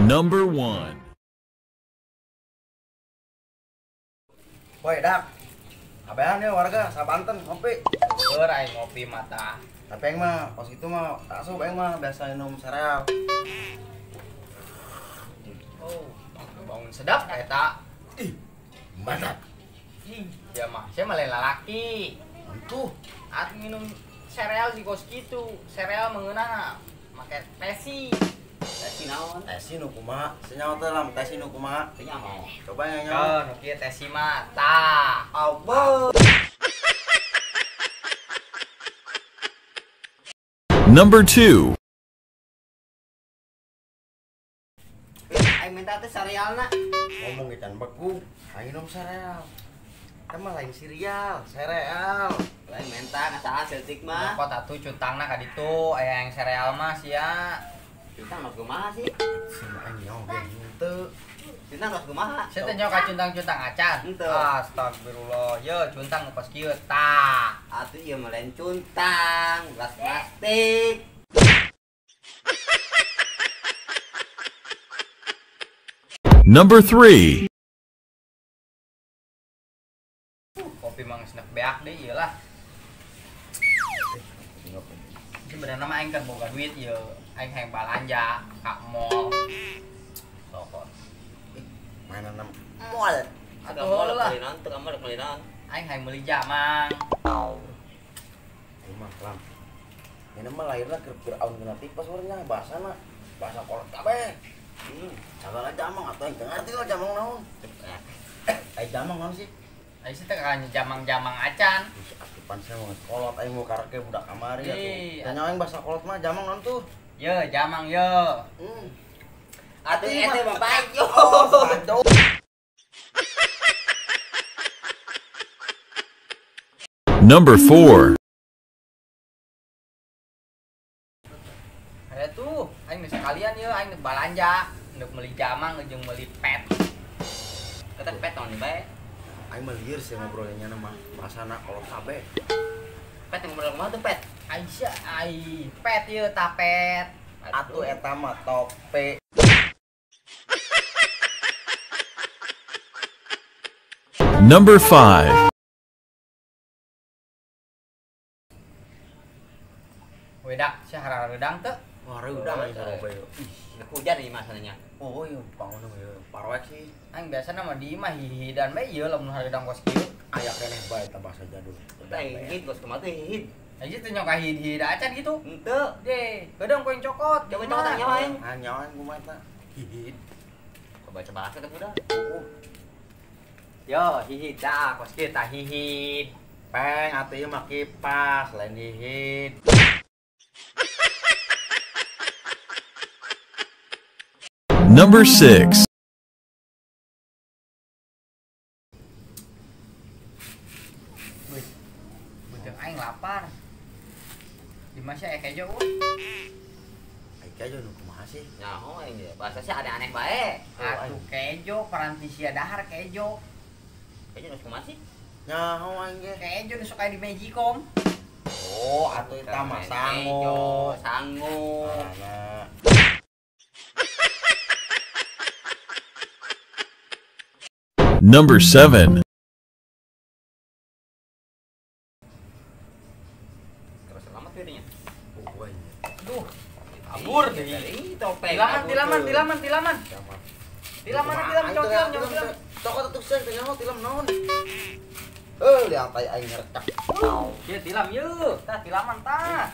Number 1. Woi, Dak. Abean ya warga sabanten ngopi. Keur aing ngopi mata. Tapi aing mah pas itu mah asup aing mah biasa minum sereal. Oh, bangun sedap eta. Ih, mantap. Ih, ya mah saya malah lalaki. Tuh, at minum sereal sih kos kitu. Sereal mengeunana make tesi. Tesi naon? Tesi nu kumaha? Senyawa teh lam tesi nu kumaha? Teu nyaho. Coba yang nyaho. Nu kieu tesi mah tah. Allah. Number 2. Aing minta teh serealna. Ngomong ikan beku, aing minum sereal. Eta mah lain serial, sereal. Lain minta ngasalah seutik mah. Kok atuh cuntangna ka ditu aya yang sereal mah sia. Cuntang mah kumaha sih? Sia aing nyaho ge henteu. Cuntang mah kumaha? Sia teh nyaho ka cuntang-cuntang acan. Henteu. Astagfirullah. Ye cuntang nu kos kieu tah. Atuh ieu mah lain cuntang, gelas plastik. Number 3. Kopi mah geus beak deui ieu lah. Sebenarnya mah aing kan boga duit ieu. Aing hayang balanja ka mall. Sokot. Mainan mall. Atuh mall meuli naon teu kamu meuli naon? Aing hayang meuli jamang. Aing mah lam. Ini mah lahirna keur Firaun kena tipes urangnya bahasana. Bahasa kolot kabeh. Sagala jamang atuh aing teu ngarti lah jamang naon. Ai jamang naon sih? Aing sih teh kana jamang-jamang acan. Atuh pan saya mau kolot aing mau kareke budak kamari atuh. Tanya aing bahasa kolot mah jamang naon tuh? Ye, jamang ye. Atuh eta mah baju. Number 4. Ada tuh, aing geus sekalian ye, aing deuk balanja, deuk meuli jamang jeung meuli pet. Eta pet naon bae? Aing mah lieur sih ngobrolnya mah, bahasana kolot kabeh. Pet yang ngobrol kumaha tuh pet? Aisyah, ai pet ye ta pet. Atuh eta mah tope. Number 5. Wedak sia harareudang teu? Wah, reudang aing sarobe. Ih, hujan ieu mah sananya. Oh, ieu bangun ieu parwek sih. Aing biasana mah di imah hihidan bae ieu lamun hareudang kos kieu. Aya keneh bae eta bahasa jadul. Tah hihid kos kumaha teh hihid. Aing teh nyoka hihid acan gitu. Henteu. Deh, geudang ku yang cokot. Coba cokot nyawa aing. Ah, nyawa aing kumaha eta? Hihid. Coba coba teh budak. Yo, hihid tah kos kieu tah hihid. Peng atuh ieu mah kipas lain hihid. Number 6. Beuteung aing lapar. Di mana sih aya kejo euy? Aya kejo nu kumaha sih? Nyaho aing ge. Bahasa sih ada aneh bae. Atuh kejo paranti sia dahar kejo. Kejo nu kumaha sih? Nyaho aing ge. Kejo nu sok aya di Magicom. Oh, atuh eta mah sangu. Sangu. Number 7. Terus selamat dirinya. Duh, kabur deui. Tilaman, tilaman, tilaman, tilaman. Tilaman, tilaman, tilaman, tilaman. Cokot atuh seng teh nyaho tilam naon? Liang tai aing ngerecek. Ieu tilam yeuh, tah tilaman tah.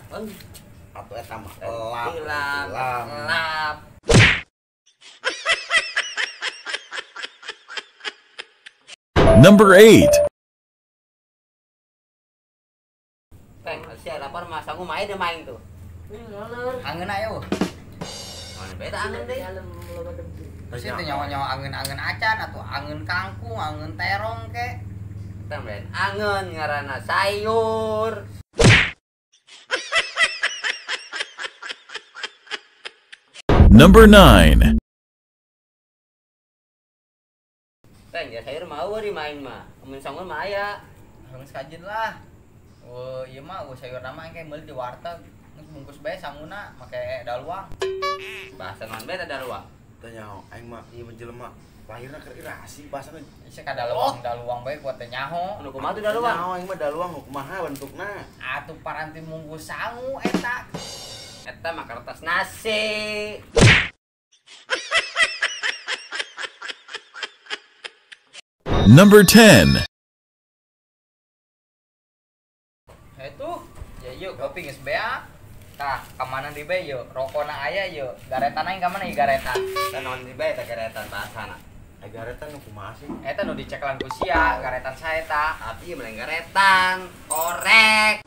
Atuh eta mah elap. Tilam, elap. Number 8. Peng, sia lapar mah sangu mae deh main tuh. Angeun ayo. Mana beta angeun deui. Terus itu nyawa-nyawa angeun-angeun acan atau angeun kangkung, angeun terong ke. Eta lain angeun ngaranna sayur. Number 9. Peng, ya sayur mau di main mah. Amun sangu mah aya. Geus kajeun lah. Eueuh ieu mah eueuh sayur mah engke meuli di warteg. Geus bungkus bae sanguna make daluang. Bahasa naon bae teh daluang? Teu nyaho aing mah ieu mah jelema lahirna keur irasi bahasana. Isi ka daluang daluang bae kuat teh nyaho. Anu kumaha tuh daluang? Nyaho aing mah daluang kumaha bentukna? Atuh paranti mungkus sangu eta. Eta mah kertas nasi. Number 10. Itu ya yuk kopi geus beak. Tah, ka mana deui bae yeuh? Rokona aya yeuh. Garetan aing ka mana ieu garetan? Tah naon deui bae teh garetan bahasana? Ai garetan nu kumaha sih? Eta nu diceklan ku sia, garetan sae ta. Tapi ieu mah lain garetan, korek.